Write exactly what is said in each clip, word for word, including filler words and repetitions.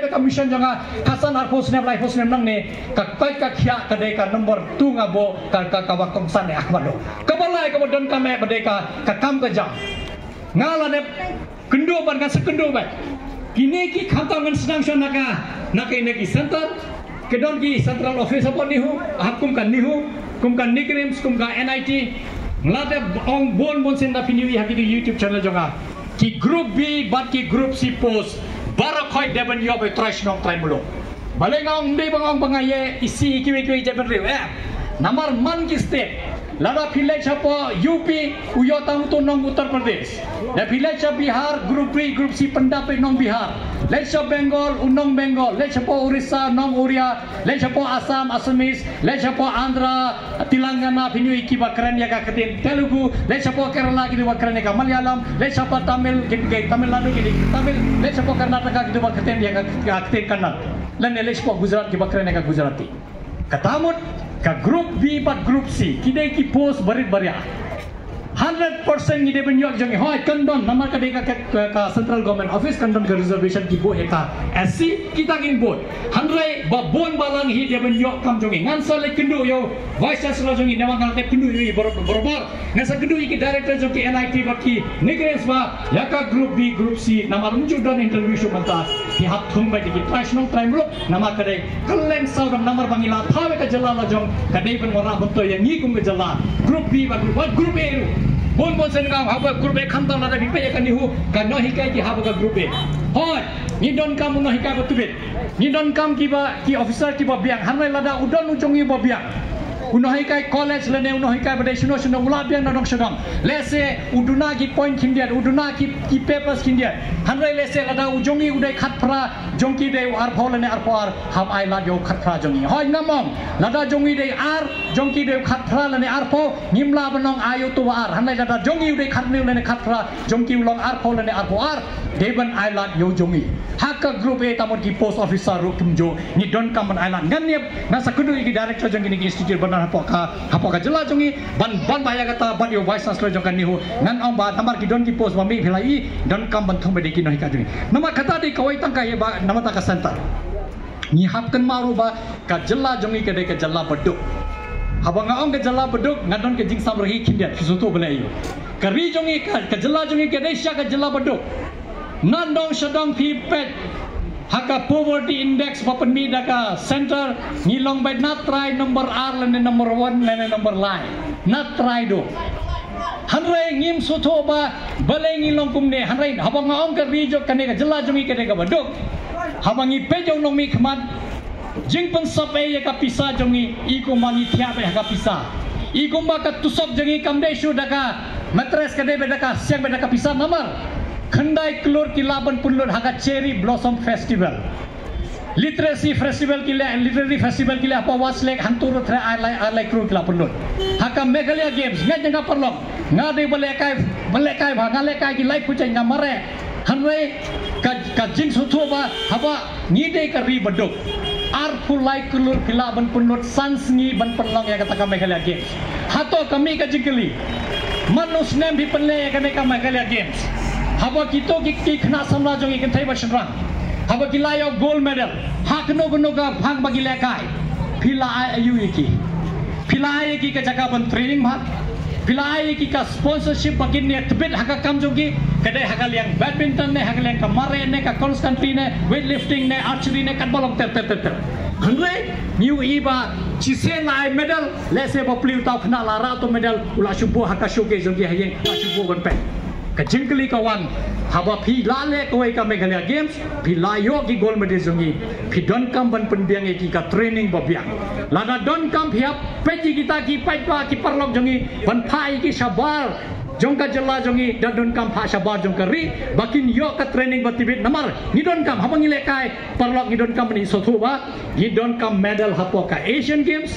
Ka mission jong nga, ka san arphew snem, laiphew snem nangne, ka koit ka khiah ka dei ka number two nga buh, ka, ka, kaba kongsan eh, ah, kaba doh. Kaba lai kaba donkam eh ba dei ka, ka kam ka jam. Nga la dep kynduh bad nga sa kynduh bad kine ki khamtam ngan sdang shwa na ka, na kine ki center. Ki don ki central office hapoh NEHU, ha kum ka NEHU, kum ka NICRIMS, kum ka NIT. Nga la dep ong bun bun sien, da phin ïohi ha ki YouTube channel jong nga. Ki group B bad ki group C post baroh khoit dei ban ïoh ba trai shnong trai muluk. Balei nga ong, ym dei ba nga ong ba nga ïa isi ïa kiwei kiwei jaitbynriew, eh. Namar man ki state, lada phi leit shapoh U P, u ïoh tang uto u nong Uttar Pradesh. Da phi leit sha Bihar, group B group C pyndap beit nong Bihar. Leit sha Bengal, u nong Bengal. Leit shapoh Orissa, nong Oria. Leit shapoh Assam, Assamese. Leit shapoh Andhra, Telangana, phin ïohi kiba kren ïa ka ktien Telugu. Leit shapoh Kerala, ki dei ba kren ïa ka Malayalam. Leit shapoh Tamil, ki, ki Tamil Nadu, ki dei Tamil. Leit shapoh Karnataka, ki dei ba kren ïa ka, ka ktien Kannada. Lane leit shapoh Gujarat, kiba kren ïa ka Gujarati. Kata mut, ka group B bad group C, ki dei ki post barit baria. Hundred percent ngi dei ban ïoh jong ngi. Hooid, kan don, namar ka dei ka, ka, ka, ka central government office, kan don ka reservation ki buh ïa ka S C, kita ngin buh. Hynrei ba bun ba lang hi dei ban ïoh kam jong ngi. Ngan sa leit kynduh ïa u Vice Chancellor jong ngi, namar ngan leit kynduh ïa u baroh, baroh. Ngan sa kynduh ïa ki director jong ki NIT bad ki NICRIMS ba ïa ka group B, group C, namar ym ju don interview shuh mynta. Ki hap thung beit ïa ki trai shnong trai muluk. Namar ka dei kylleng sawdong, namar ba ngi la thaw ïa ka jylla la jong, ka dei ban wanrah myntoi ïa ngi kum ka jylla. Group B bad group, bad group A ruh. Bun bun sien nga ong haba group A, khamtam lada phi peit ïa ka NEHU, ka nonghikai ki hap ha ka group A. Hooid, ngi donkam u nonghikai ba tbit. Ngi donkam kiba, ki officer kiba biang. Hynrei lada u don u jong ngi uba biang, u nonghikai college lane u nonghikai ba dei shano shano, u la biang na dong sha dong. Lehse u duna ki point khyndiat, u duna ki, ki papers khyndiat. Hynrei lehse lada u jong ngi u dei khatphra, jong ki dei u arphew lane arphew ar, hap ai lad ïa u khatphra jong ngi. Hooid, ngam ong, lada jong ngi dei ar, jong ki dei u khatphra lane arphew, ngim lah ban ong ai ïa uto uba ar. Hynrei lada jong ngi u dei khathynriew lane khatphra, jong ki u long arphew lane arphew ar, dei ban ai lad ïa u jong ngi. Ha ka group A, tang mut ki post officer ruh kumjuh, ngi donkam ban ai lad. Ngan ïa, ngan sa kynduh ïa ki director jong kine ki institute ba don hapoh ka, hapoh ka jylla jong ngi, ban, ban ba ïa kata, ban ïa u Vice Chancellor jong ka NEHU. Ngan ong ba namar ki don ki post ba mih, phi la ïohi, donkam ban thung beit ïa ki nonghikai jong ngi. Namar kata dei kawei tang ka ïa ba, namar ta ka center. Ngi hap kynmaw ruh ba ka jylla jong ngi ka dei ka jylla baduk. Haba nga ong ka jylla baduk, nga don ka jingsamrahi khyndiat, phi sngewthuh balei ïa u. Ka ri jong ngi, ka, ka jylla jong ngi ka dei shisha ka jylla baduk. Na dong sha dong phi peit ha ka poverty index ba pynmih da ka center, ngi long beit na trai number ar lane number one lane number lai. Na trai duh. Hynrei ngim sngewthuh ba balei ngi long kumne. Hynrei haba nga ong ka ri jong, kane ka jylla jong ngi ka dei kaba duk, haba ngi peit ïa u nongmihkhmat, jingpynsop ïa ka pisa jong ngi, i kumba ngi thiah beit ha ka pisa. I kumba ka tusop jong ngi kam dei shuh da ka mattress, ka dei beit da ka, siang beit da ka pisa. Namar khyndai klur ki lah ban pynlut ha ka Cherry Blossom Festival. Literacy Festival ki leh, Literary Festival ki leh hapoh Westlake, hangto ruh threh ar lai, ar lai klur ki lah pynlut. Ha ka Meghalaya Games, nga jong nga paralok, nga dei ba lehkai, ba lehkai bha, nga lehkai ki lai phew jait, nga mareh. Hynrei ka, ka jingsngewthuh ba haba ngi dei ka ri baduk, arphew lai klur phi lah ban pynlut san sngi ban pynlong ïa kata ka Meghalaya Games. Hato ka mih ka jingkylli, man u snem phi pynleh ïa kane ka Meghalaya Games? Haba kito ki, ki khynnah samla jong ngi, kynthei bad shynrang, haba ki la ïoh gold medal ha kano kano ka phang ba ki lehkai, phi la ai aïu ïa ki? Phi la ai ïa ki ka jaka ban training bha? Phi la ai ïa ki ka sponsorship ba kin ïa tbit ha ka kam jong ki, ka dei ha ka liang badminton ne, ha ka liang ka mareh ne, ka cross country ne, weightlifting ne, archery ne, katba long ter ter ter ter. Hynrei ngi ïohi ba shisien la ai medal, lehse ba plie uta u khynnah la rah uto u medal, u la shu buh ha ka showcase jong ki ha ïing, la shu buh ban peit. Ka jingkylli ka wan, haba phi la leh kawei ka Meghalaya Games, phi la ïoh ki gold medal jong ngi, phi donkam ban pynbiang ïa ki ka training ba biang. Lada donkam, phi hap peit ïa kita ki paidbah, ki paralok jong ngi, ban phah ïa ki shabar jong ka jylla jong ngi, da donkam phah shabar jong ka ri ba kin ïoh ka training ba tbit. Namar ngi donkam, haba ngi lehkai, paralok, ngi donkam ban ïohsngew ba ngi donkam medal hapoh ka Asian Games,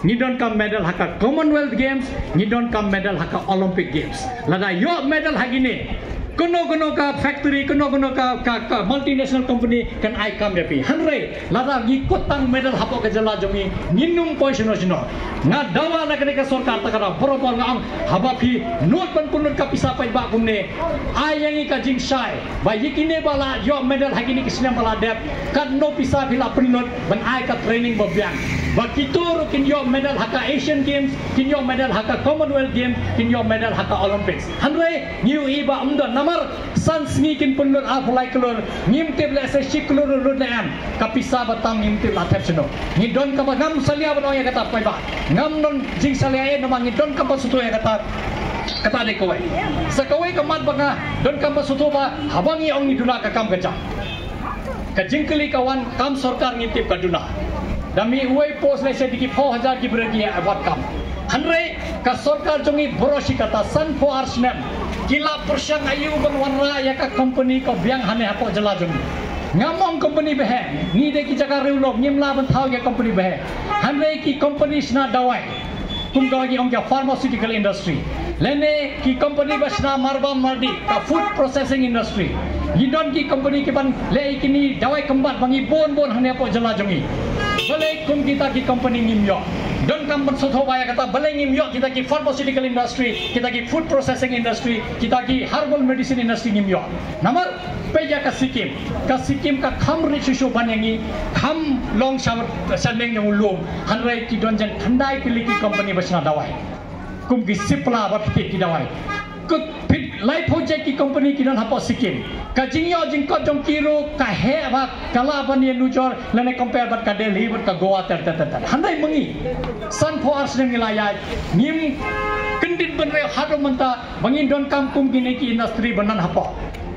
ngi donkam medal ha ka Commonwealth Games, ngi donkam medal ha ka Olympic Games. Lada ïoh medal ha kine, Kano kano ka factory, kano kano ka, ka, ka multinational company kan ai kam ïa phi. Hynrei lada ngi kut tang medal hapoh ka jylla jong ngi, ngin ym poi shano shano. Nga dawa na kane ka sorkar, ta ka daw barabor nga ong, haba phi nud ban pynlut ka pisa paidbah kumne, ai ïa ngi ka jingshai ba ïa kine ba la ïoh medal ha kine ki snem ba la dep, katno pisa phi la pynlut ban ai ka training ba biang, ba kito ruh kin ïoh medal ha ka Asian Games, kin ïoh medal ha ka Commonwealth Games, kin ïoh medal ha ka Olympics. Hynrei ngi ïohi ba ym don, namar san sngi kin pynlut arphew lai klur, ngim tip lehse shi klur ruh lut ne em. Ka pisa ba tam ngim tip la thep shano. Ngi donkam, ngam salia ban ong ïa kata paidbah, ngam don jingsalia ei, namar ngi donkam ban sngewthuh ïa kata. Kata dei kawei. Sa kawei ka mat ba nga donkam ban sngewthuh ba haba ngi ong ngi duna ka kam ka jam, ka jingkylli ka wan, kam sorkar ngi tip ka duna. Da mih uwei post lehse da ki phew hajar ki briew ki ïa wad kam. Hynrei ka sorkar jong ngi baroh shi katta, sanphew ar snem ki la pyrshang aïu ban wanrah ïa ka company ka biang hangne hapoh jylla jong ngi. Ngam ong company ba heh, ngi dei ki jaka riewlum, ngim lah ban thaw ïa company ba heh. Hynrei ki company shna dawai, kum ka ngi ong ka pharmaceutical industry, lane ki company ba shna marbam mardih, ka food processing industry. Ngi don ki company ki ban leh ïa kine dawai kynbat ba ngi bun bun hangne hapoh jylla jong ngi. Balei kum kita ki company ngim ïoh? Donkam ban sngewthuh ba ïa kata, balei ngim ïoh kita ki pharmaceutical industry, kita ki food processing industry, kita ki herbal medicine industry ngim ïoh. Namar peit ïa ka Sikkim, ka Sikkim ka kham rit shuh shuh ban ïa ngi, kham long sha, sha neng jong u lum. Hynrei ki don jingkhyndai tylli ki company ba shna dawai, kum ki Cipla ba phi tip ki dawai. Ki phi, laiphew jait ki company ki don hapoh Sikkim. Ka jingïoh jingkot jong ki ruh ka heh ba ka lah ban ïa nujor lane compare bad ka Delhi bad ka Goa ter ter ter ter. Hynrei ma ngi, sanphew ar snem ngi la ïaid, ngim kyndit bynriew haduh mynta ba ngin donkam kum kine ki industry ba don hapoh.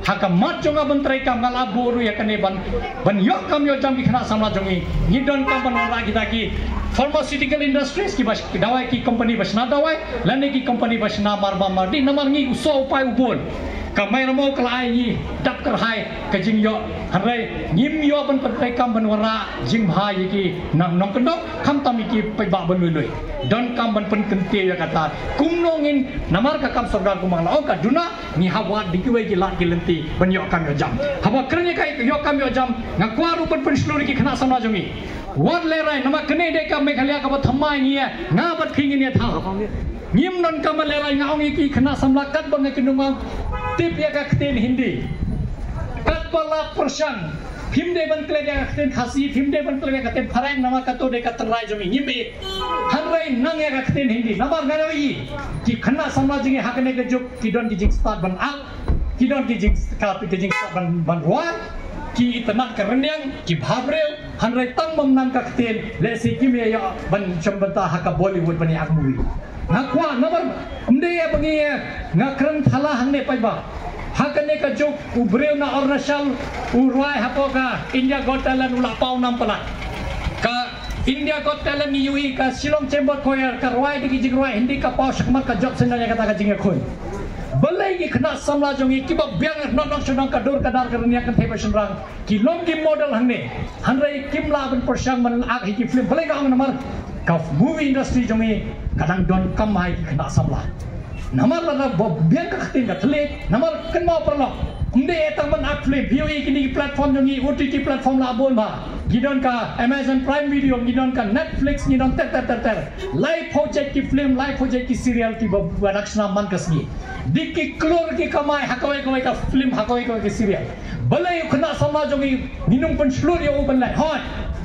Ha ka mat jong nga ban trei kam, nga la buh ruh ïa kane ban, ban ïoh kam ïoh jam ki khynnah samla jong ngi. Ngi donkam ban wanrah kita ki pharmaceutical industries, ki ba sh-, dawai, ki company ba shna dawai, lane ki company ba shna marbam mardih, namar ngi u soh u pai u bun. Ka Mairamo ka la ai ngi dap kyrhai ka jingïoh, hynrei ngim ïoh ban pyntrei kam ban wanrah jingbha ïa ki nong, nongkyndong, khamtam ïa ki paidbah ba lui lui. Donkam ban pynkyntiew ïa kata. Kumno ngin, namar ka kam sorkar kumba nga la ong ka duna, ngi hap wad da kiwei ki lad ki lynti ban ïoh kam ïoh jam. Haba kren ïa ka ïoh kam ïoh jam, nga kwah ruh ban pynshlur ïa ki khynnah samla jong ngi. Wat lehraiñ, namar kane dei ka Meghalaya kaba thymmai ngi ïa, nga bad phi ngin ïa thaw. Ngim donkam ban lehraiñ, nga ong ïa ki khynnah samla katba nga kynduh nga ong, tip ïa ka ktien Hindi. Katba la pyrshang, phim dei ban klet ïa ka ktien Khasi, phim dei ban klet ïa ka ktien Phareng, namar kato dei ka tynrai jong ngi, ngim ïeit. Hynrei nang ïa ka ktien Hindi, namar nga ïohi ki khynnah samla jong ngi ha kane ka juk ki don ki jingstad ban ak, ki don ki jing, ka, ki jingstad ban, ban rwai, ki itynnad ka rynïeng, ki bhabriew, hynrei tang bym nang ka ktien, lehse kim ïa ïoh ban shim bynta ha ka Bollywood ban ïa ak movie. Nga kwah, namar ym dei ïa ba ngi, nga kren thala hangne paidbah. Ha kane ka juk u briew na Arunachal u rwai hapoh ka India Got Talent u la paw nam palat. Ka India Got Talent ngi ïohi ka Shillong Chamber Choir ka rwai da ki jingrwai Hindi ka paw shakhmat ka jop syndon ïa kata ka jingïakhun. Balei ki khynnah samla jong ngi kiba biang noh nong shnong ka dur ka dar ka rynïeng kynthei bad shynrang ki long ki model hangne, hynrei kim lah ban pyrshang ban ak hi ki film. Balei nga ong? Namar ka movie industry jong ngi ka dang donkam bha ïa ki khynnah samla. Namar lada ba biang ka ktien ka thylliej, namar kynmaw paralok, ym dei tang ban ak film, phi ïohi kine ki platform jong ngi, O T T platform la bun bha. Ngi don ka Amazon Prime Video, ngi don ka Netflix, ngi don ter ter ter ter. Laiphew jait ki film, laiphew jait ki serial kiba, ba dak shna man ka sngi. Dei ki klur ki kamai ha kawei kawei ka film, ha kawei kawei ka serial. Balei u khynnah samla jong ngi, ngin ym pynshlur ïa u ban leh? Hooid,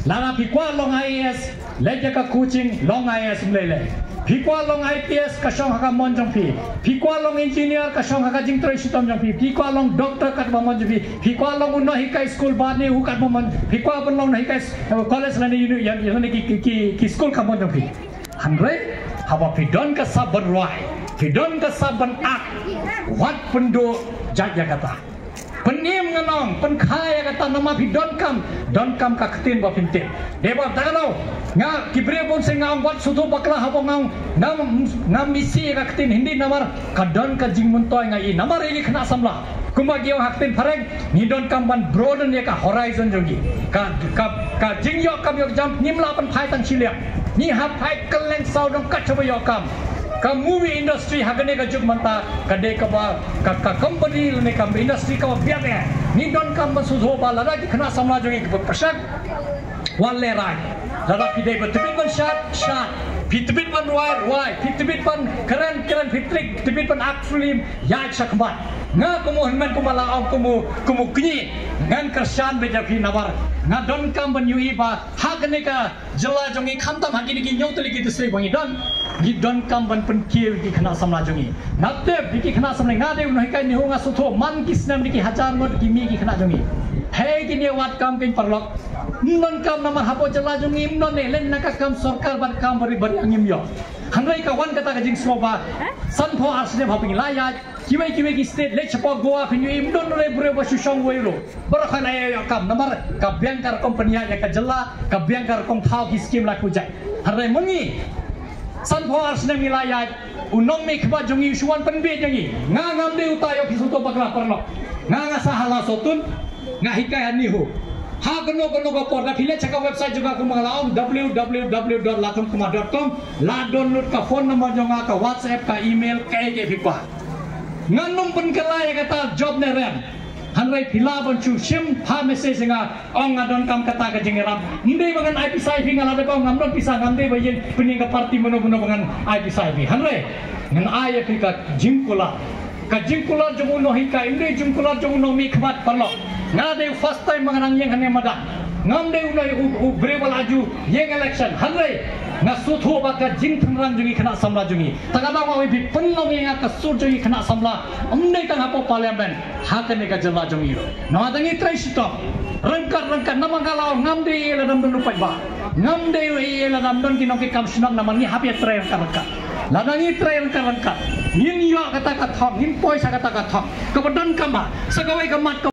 lada phi kwah long I A S, leit ïa ka coaching, long I A S ym lei lei. Phi kwah long I P S, ka shong ha ka mon jong phi. Phi kwah long engineer, ka shong ha ka jingtrei shitom jong phi. Phi kwah long doctor, katba mon jong phi. Phi kwah long u nonghikai skul bad ne u, katba mon. Phi kwah ban long nonghikai s-, eh, college lane uni-, ïa, ïa lane ki, ki, ki, ki skul ka mon jong phi. Hynrei haba phi don ka sap ban rwai, phi don ka sap ban ak, wat pynduh jait ïa kata. Pynim, ngan ong, pynkha ïa kata, namar phi donkam, donkam ka ktien ba phin tip. Dei ba, da kano nga, ki briew bun sien nga ong wat sngewthuh bakla haba nga ong ngam, ngam isih ïa ka ktien Hindi, namar ka don ka jingmyntoi, nga i, namar ïa ki khynnah samla, kumba ki ong ha ktien phareng, ngi donkam ban broaden ïa ka horizon jong ngi. Ka, ka, ka jingïoh kam ïoh jam ngim lah ban phai tang shiliang. Ngi hap phai kylleng sawdong kat shaba ïoh kam. Ka movie industry ha kane ka juk mynta ka dei kaba ka, ka company lane ka industry kaba biang eh. Ngi donkam ban sngewthuh ba lada ki khynnah samla jong ngi kiba pyrshang wan lehrain. Lada phi dei ba tbit ban shad, shad. Phi tbit ban rwai, rwai. Phi tbit ban kren, kren. Phi tbit ban act film, ïaid shakhmat. Nga kum u hynmen kumba la ong kum u, kum u kñi, ngan kyrshan beit ïa phi namar nga donkam ban ïohi ba ha kane ka jylla jong ngi khamtam ha kine ki hynñiew tylli ki district ba ngi don, ngi donkam ban pynkiew ïa ki khynnah samla jong ngi. Nga tip ïa ki khynnah samla, nga dei u nonghikai NEHU, nga sngewthuh man ki snem dei ki hajar ngut ki mih ki khynnah jong ngi. Hei kine wat kam kein paralok. Ym donkam namar hapoh jylla jong ngi ym don ne lehse na ka kam sorkar bad kam bari bari ngim ïoh. Hynrei ka wan kata ka jingsngew ba sanphew ar snem haba ngi la ïaid, kiwei kiwei ki state leit shapoh Goa, phin ïohi ym don ruh briew ba shu shong wei ruh. Baroh khan ai ïoh kam namar ka biang ka rukom pynïaid ïa ka jylla, ka biang ka rukom thaw ki skim la kujai. Hynrei ma ngi sanphew ar snem ngi la ïaid, u nongmihkhmat jong ngi u shu wan pynbieit ïa ngi. Nga ngam dei uta, ïoh phi sngewthuh bakla paralok. Nga nga sah ha Lawsohtun, nga hikai ha NEHU. Ha kano kano ka por da phi leit sha ka website jong nga kumba nga la ong, w w w dot lathumkma dot com, la download ka phone number jong nga, ka WhatsApp, ka email, kaei kaei phi kwah. Ngan ym pynkylla ïa kata job ne rem. Hynrei phi lah ban shu shim ha message ïa nga, ong nga donkam kata ka jingïarap. Ym dei ba ngan ai pisa ïa phi, nga la dep ong ngam don pisa, ngam dei ba ïeng pynïeng ka party mano mano ba ngan ai pisa ïa phi. Hynrei ngan ai ïa phi ka jingkular. Ka jingkular jong u nonghikai, ym dei jingkular jong u nongmihkhmat paralok. Nga dei first time ba nga nang ïeng hangne madan. Ngam dei u, u, u briew ba la ju ïeng election. Hynrei nga sngewthuh ba ka jingtynrang jong ngi khynnah samla jong ngi. Te kata ba phi pynlong ïa nga ka sur jong ngi khynnah samla, ym dei tang hapoh parliament, ha kane ka jylla jong ngi ruh. Namar ngi trei shitom ryngkat ryngkat, namar nga la ong ngam dei ïa lada ym don u paidbah, ngam dei ïa lada ym don ki nongkitkam shnong, namar ngi hap ïa trei ryngkat ryngkat. Lada ngi trei ryngkat ryngkat, ngin ïoh kata ka thong, ngin poi sha kata ka thong kaba donkam ba sa kawei ka mat ka